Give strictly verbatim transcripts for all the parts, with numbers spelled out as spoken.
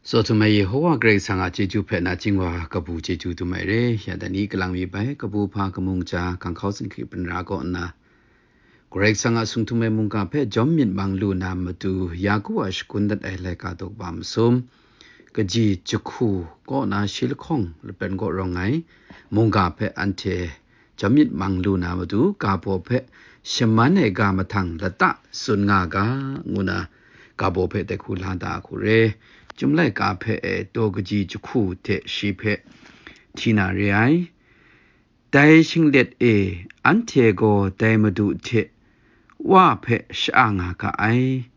Tsaw htum ai Yehowa Karai Kasang a chyeju hpe nachying wa kabu chyeju dum ai re. Ya dai ni kalang mi bai kabu hpa kamung ja hkang hkau singhkri hpra kaw nna, Karai Kasang a sung htum ai mungga hpe jawm myit mang lu na matu, Yaku a shakun dat ai laika daw kaba masum, kaji jahku kaw na shi lahkawng lapran kaw rawng ai mungga hpe anhte jawm myit mang lu na matu, ga baw hpe shaman ai ga mahtang lata tsun nga ga, ngu na ga baw hpe dai hku la da hku re. Chyum laika hpe e taw kaji jahku hte shi hpe hti na re ai. Dai shinglet e, anhte gaw dai Madu hte Wa hpe sha-a nga ga ai.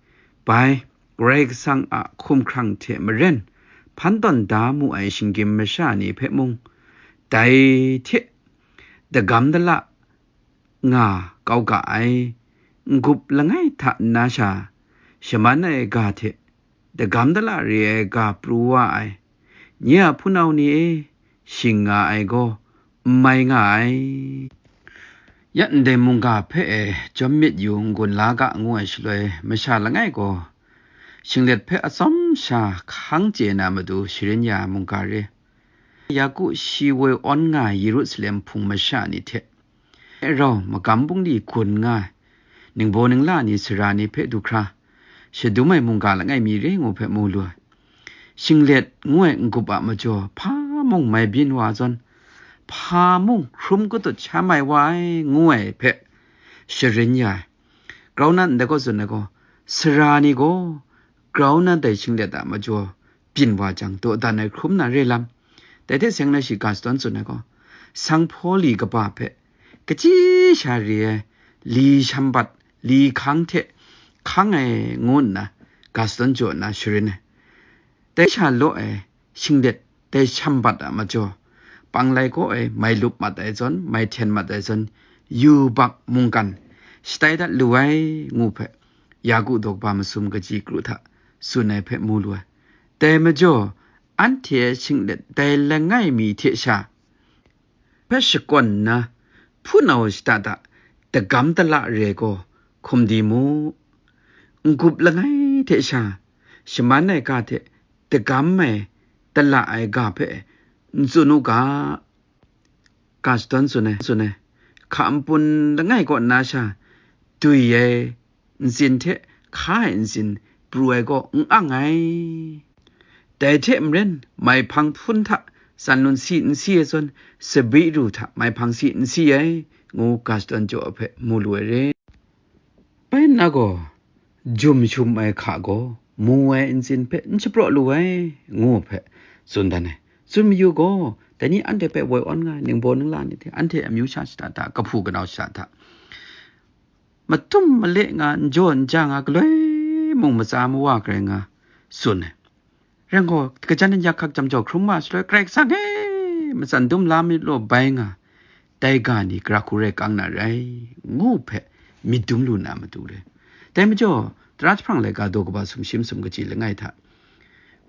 Bai, Karai Kasang a hkumhkrang hte maren hpan tawn da mu ai shinggyim masha ni hpe mung, dai hte dagam dala nga kau ga ai. N-gup langai hta nna sha, shaman ai ga hte dagam dala re ai ga pru wa ai. Nye a hpunau ni e, shing nga ai gaw n mai nga ai. Ya ndai mungga hpe e jawm myit yu, n-gun la ga, ngu ai shaloi, masha langai gaw shinglet hpe atsawm sha hkang chye na matu sharin ya ai mungga re. Yaku shi woi awn nga ai Yerusalem hpung masha ni hte, rau magam bungli gun nga ai, ningbaw ningla ni, sara ni hpe du hkra, shadum ai mungga langai mi re ngu hpe mu lu ai. Shinglet ngu ai n-gup a majaw hpa mung mai byin wa ai zawn, hpa mung hkrum katut sha mai wa ai, ngu ai hpe sharin ya ai. Grau na ndai kaw tsun ai gaw, sara ni gaw grau na dai shinglet a majaw byin wa jang, dawdan ai hkrum na re lam. Dai hte seng na shi ga shadawn tsun ai gaw, sanghpaw li kaba hpe kachyi sha re ai li shambat, li hkang hte hkang ai, ngu nna ga shadawn jaw nna sharin ai. Dai sha law ai shinglet dai shambat a majaw, panglai kaw e mai lup mat ai zawn, mai hten mat ai zawn, yubak mungkan shatai dat lu ai, ngu hpe, Yaku daw kaba masum kaji kru hta tsun ai hpe mu lu ai. Dai majaw, anhte a shinglet dai langai mi hte sha hpe shakawn nna, hpunau shada da dagam dala re ai gaw hkum di mu. N-gup langai hte sha, shaman ai ga hte dagam ai dala ai ga hpe n tsun u ga, ga shadawn tsun ai, tsun ai. Hka npun langai kaw nna sha, dui ai ntsin hte hka ai ntsin pru ai gaw n ang ai. Dai hte maren, mai hpang hpun hta tsan lun si n si ai zawn, sabi ru hta mai hpang si n si ai, ngu ga shadawn jaw hpe mu lu ai re. Bai nna gaw, jum shum ai hka gaw, mu ai ntsin hpe n shapraw lu ai, ngu hpe tsun dan ai. Tsun mayu gaw, dai ni anhte hpe woi awn nga ai, ningbaw ningla ni hte, anhte amyu sha shada hta, kahpu kanau shada hta, matum male nga, n jaw n ja nga, galoi mung matsa mawa garai nga, tsun ai. Rai gaw, kajan yak hkak jam jau hkrum wa shaloi, Karai Kasang e, matsan dum la myit law bai nga, dai ga ni gara hku rai kang na rai, ngu hpe myit dum lu na matu re. Dai majaw, Tara jahprang laika daw kaba sumshi masum kaji langai hta,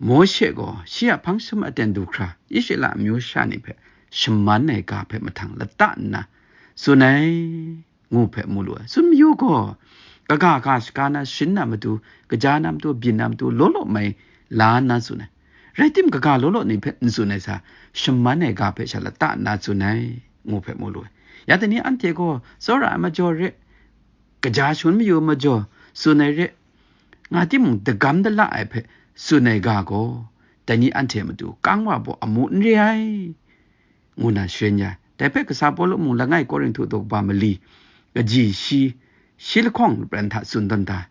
Mawshe gaw shi a hpang jahtum aten du hkra, Israela amyu sha ni hpe shaman ai ga hpe mahtang lata nna tsun ai, ngu hpe mu lu ai. Tsun mayu gaw, kaga ga shaga na sharin na matu, kaja na matu, byin na matu, law law mai la nna tsun ai. Rai tim, kaga law law ni hpe n tsun ai sa, shaman ai ga hpe sha lata nna tsun ai, ngu hpe mu lu ai. Ya dai ni anhte gaw tsawra ai majaw re, kaja shangun mayu ai majaw tsun ai re, nga timung, dagam dala ai hpe tsun ai ga gaw, dai ni anhte matu kang wa baw amu n re ai, ngu na sharin ya ai. Dai hpe kasa Pawlu mung langai Korinhtu daw kaba mali, kaji shi, shi lahkawng lapran hta tsun tawn da ai.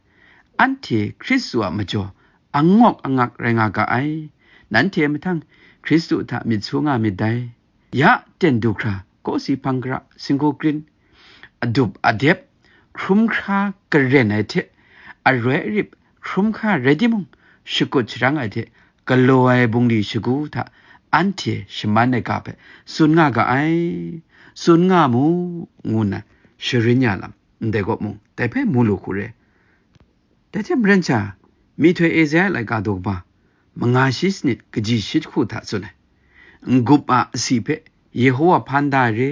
Anhte Hkristu a majaw angawk angak rai nga ga ai. Nanhte mahtang Hkristu hta myit su nga myit dai. Ya ten du hkra, kawsi hpang gara, singgu grin, adup adep, hkrum hkra karen ai hte, aroi arip hkrum hkra rai timung, shakut sharang ai hte, galaw ai bungli shagu hta anhte shaman ai ga hpe tsun nga ga ai, tsun nga mu, ngu nna sharin ya lam, ndai kaw mung, dai hpe mu lu hku re. Dai hte maren sha, myihtoi Esaia laika daw kaba manga shi sanit kaji shi jahku hta tsun ai. N-gup a asi hpe Yehowa hpan da ai re,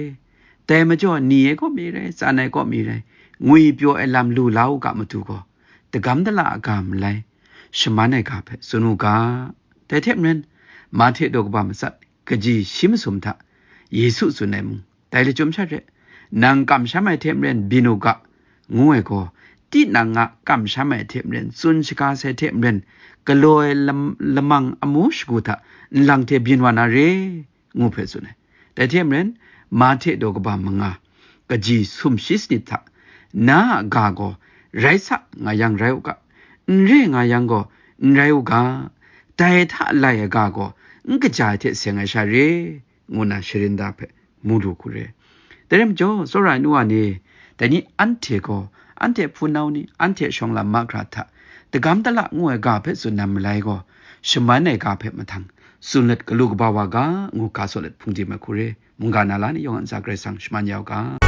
dai majaw ni ai kaw mi rai, tsan ai kaw mi rai, ngwi pyaw ai lam lu la u ga matu gaw, dagam dala a ga malai, shaman ai ga hpe tsun u ga, Dai hte maren, Mahte daw kaba matsat, kaji shi masum hta, Yesu tsun ai mung, dai lachyum sha re, nang kamsham ai hte maren byin u ga, ngu ai gaw, tinang a kamsham ai hte maren, tsun shaga sai hte maren, galaw ai lam-, lamang amu shagu hta nlang hte byin wa na re, ngu hpe tsun ai. Dai hte maren, Mahte daw kaba manga, kaji sum shi sanit hta, na a ga gaw rai sa nga yang rai u ga, n re nga yang gaw n rai u ga, dai hta lai ai ga gaw n kaja ai hte seng ai sha re, ngu na sharin da hpe mu lu hku re. Dai rai majaw, tsawra ai nu wa ni, dai ni anhte gaw, anhte hpunau ni, anhte shawng lam mahkra hta, dagam dala ngu ai ga hpe tsun na malai gaw, shaman ai ga hpe mahtang, tsun let galu kaba wa ga, ngu ga saw let hpungdim ai hku re, mungga na la ni yawng a ntsa Karai Kasang shaman ya u ga.